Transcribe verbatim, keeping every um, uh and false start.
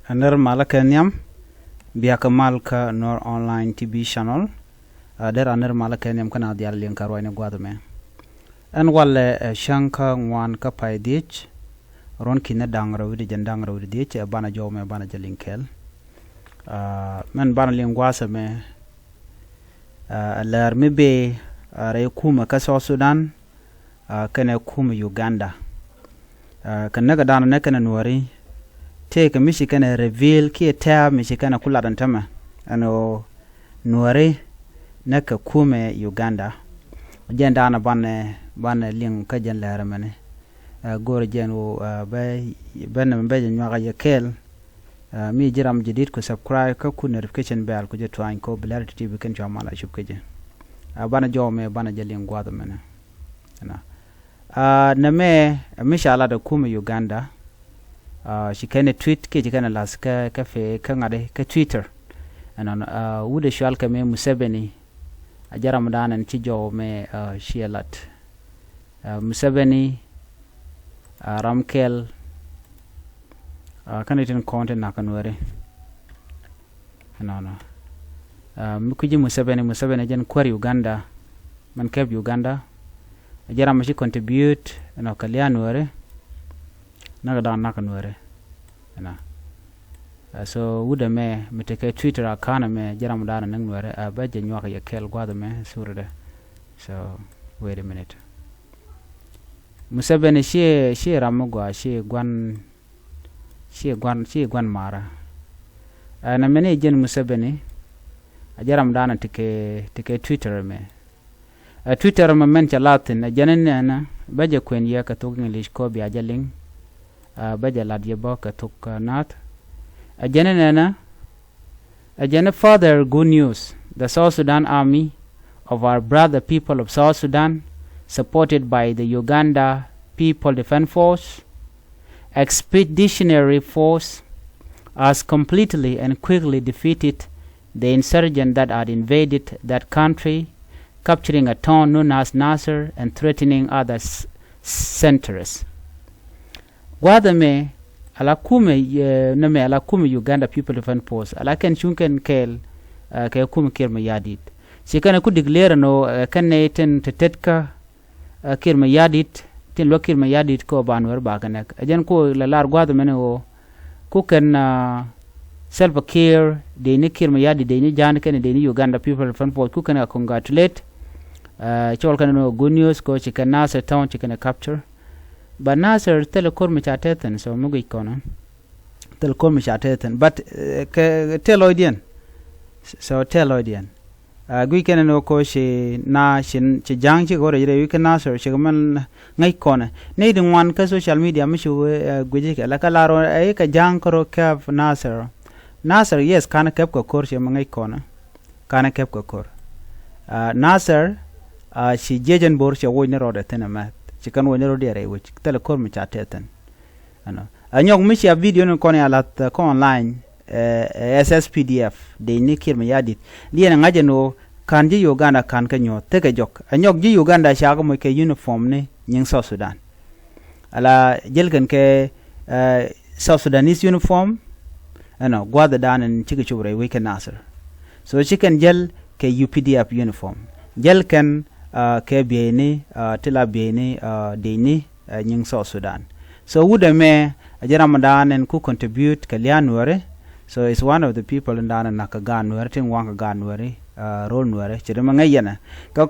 Ɛ nir malä kɛ nhiam, biakä mal kä Nuer Online T V channel. Ɛ, dee ran nir malä kɛ nhiam kä na dhial liŋ kä ruacni gua̱th ɛmɛ. Ɛn walɛ, ɛ, cäŋ kä ŋuan kä pay dhiec, ruɔ̱n ki̱n ni da̱ŋ rɛw wi̱cdɛ jiɛn da̱ŋ rɛw wi̱cdɛ dhiec, ɛ, banɛ jɔw mɛ banɛ jɛ liŋ kɛɛl. Ɛ, mɛn banɛ liŋ gua̱th ɛmɛ, ɛ, lɛr mi bëë, ɛ, rɛy kumɛ kä South Sudan, ɛ, kɛnɛ kumɛ Uganda. Ɛ, kɛ näk ɛ danɔ nɛ kɛnɛ Nuääri, tëëkɛ mi ci kɛnɛ reveal kiɛ tɛ̈ɛ̈p mi ci kɛnɛ ku lat ɛn tämɛ. Ɛn ɣöö Nuääri nɛ kɛ kumɛ Uganda. Jɛn danɔ banɛ, banɛ liŋ kä jɛn lɛr ɛmɛni. Ɛ, go̱o̱rɛ jɛn ɣöö, ɛ, bɛ, bɛ nɛmɛ bɛ jɛ nyuak a yɛ kɛɛl. Ɛ, mi ji̱ ram jɛ dit ku subscribe kä ku notification bell ku jɛ tuany kɛ ɣöö bi lɛr ti ti bi kɛn cua mal a cup kä jɛ. Ɛ, banɛ jɔw mɛ banɛ jɛ liŋ gua̱th ɛmɛni. Ɛnɔ. Ɛ, nɛmɛ, ɛ, mi ca lat ɛ kumɛ Uganda. Ɛ, ci kɛn ɛ tweet kiɛ ci kɛn ɛ lath kä, kä fe, kä ŋa̱t kä Twitter. Ɛnɔnɔ, ɛ, wut ɛ cual kɛ mɛ Museveni. Ɛ jɛ ram dan ɛn ci jɔw mɛ, ɛ, ci ɛ lat. Ɛ, Museveni, ɛ, ram kɛl, ɛ, kɛn itin kɔn ti nak kä Nuääri. Ɛnɔnɔ. Ɛ, mi kui̱ci Museveni, Museveni jɛn kuäär Uganda. Mɛn kɛp Uganda. Ɛ jɛ ram mi ci contribute, ɛnɔ, kɛ lia̱a̱ Nuääri. Nak dan nak Nuääri. Ɛnɔ. Ɛ, so wut ɛmɛ mi tekɛ Twitter account ɛmɛ, jɛ ram dan näk Nuääri, ɛ, bɛ jɛ nyuak yɛ kɛɛl gua̱th ɛmɛ, suritdɛ. So, wait a minute. Museveni ci, ci ram mi gɔaa, ci gua̱n, ci gua̱n, ci gua̱n marä. Ɛ, nɛmɛni jɛn Museveni, ɛ jɛ ram dan tekɛ, tekɛ Twitter ɛmɛ. Ɛ, Twitter mɛ mɛn cɛ lat thi̱n, ɛ jɛn ni nɛnɛ, bä jɛ kuɛn yɛ kɛ thok English kɔ bia jɛ liŋ. Ɛ, bä jɛ lat yɛ bä kɛ thok, ɛ, naath. Ɛ jɛn ni nɛnɛ, ɛ jɛn ni, "Further good news. The South Sudan Army of our brother people of South Sudan, supported by the Uganda People Defense Force, Expeditionary Force, has completely and quickly defeated the insurgents that had invaded that country, capturing a town known as Nasser and threatening other s-, centers." Gua̱th ɛmɛ, ala kumɛ, ɛ, nɛmɛ ala kumɛ Uganda People Defense Force, ala kɛn cuŋ kɛn kɛɛl, ɛ, kɛ kumɛ Kiir Mayardit. Ci kɛn ku declare nɔ, ɛ, kɛn nɛ tin te tetkä, ɛ, Kiir Mayardit, tin luäk Kiir Mayardit kɔ ba Nuäär ba kɛ nɛk. Ɛ jɛn ku la lar gua̱th mɛn ɣöö ku kɛn, ɛ, Salva Kiir, dee ni Kiir Mayardit, dee ni ja̱a̱n kɛn, dee ni Uganda People Defense Force, ku kɛn ɛ congratulate. Ɛ, cɔl kɛn ni good news kɔ ci kɛn Nasser town ci kɛn ɛ capture. But Nasser thilɛ ko̱r mi ca tɛth thi̱n, so mi guic kɔn. Thil ko̱r mi ca tɛth thi̱n. But, ɛ, kɛ tɛth lɔcdiɛn. So tɛth lɔcdiɛn. Ɛ, guic kɛn ni wä ko̱ ci na ci, ci ja̱a̱ŋ cikɛ wä rɛy rɛy wi̱c kä Nasser cikɛ mɛn ŋäc kɔnɛ. Nɛy ti ŋuan kä social media mi ci wä, ɛ, guic kɛ la kä lar wä, ɛ, kɛ ja̱a̱ŋ kärɔ kɛp Nasser. Nasser, yes, ka̱n kɛp kɛ ko̱r ci mɛ ŋäc kɔnɛ. Ka̱n kɛp kɛ ko̱r. Ɛ, Nasser, ɛ, ci jiɛc ɛn bo̱r cɛ woc ni rɔɔdɛ thi̱n ɛmɛ. Ci kɛn woc ni rɔɔdiɛ rɛy wec. Thil ko̱r mi ca tɛth thi̱n. Ɛnɔ. Ɛ nyɔk mi cia video ni kɔn ya lath, ɛ, kɔn online, ɛ, ɛ, S S P D F, dec ni Kiir Mayardit. Liɛn ɛ ŋa̱c ɛn ɣöö ka̱n ji̱ Uganda ka̱n kɛ nyuɔ̱th, tekɛ jɔk. Ɛ nyɔk ji̱ Uganda ca kɛ moc kɛ uniform ni nyiŋ South Sudan. Ala jäl kɛn kɛ, ɛ, South Sudanese uniform, ɛnɔ, gua̱a̱th ɛ da̱a̱n ɛn cikɛ cop rɛy wec kɛ Nasser. So ci kɛn jäl kɛ U P D F uniform. Jäl kɛn, ɛ, kɛ bieyni, ɛ, ti la bieyni, ɛ, dec ni, ɛ, nyiŋ South Sudan. So wut ɛmɛ, ɛ jɛn ram dan ɛn ku contribute kɛ lia̱a̱ Nuääri. So it's one of the people in dan ɛn nak kɛ gaat Nuääri, tin waŋ kɛ gaat Nuääri, ɛ, ro̱l Nuääri. Ci dee mɛ ŋäc yɛn ɛ. Kɛ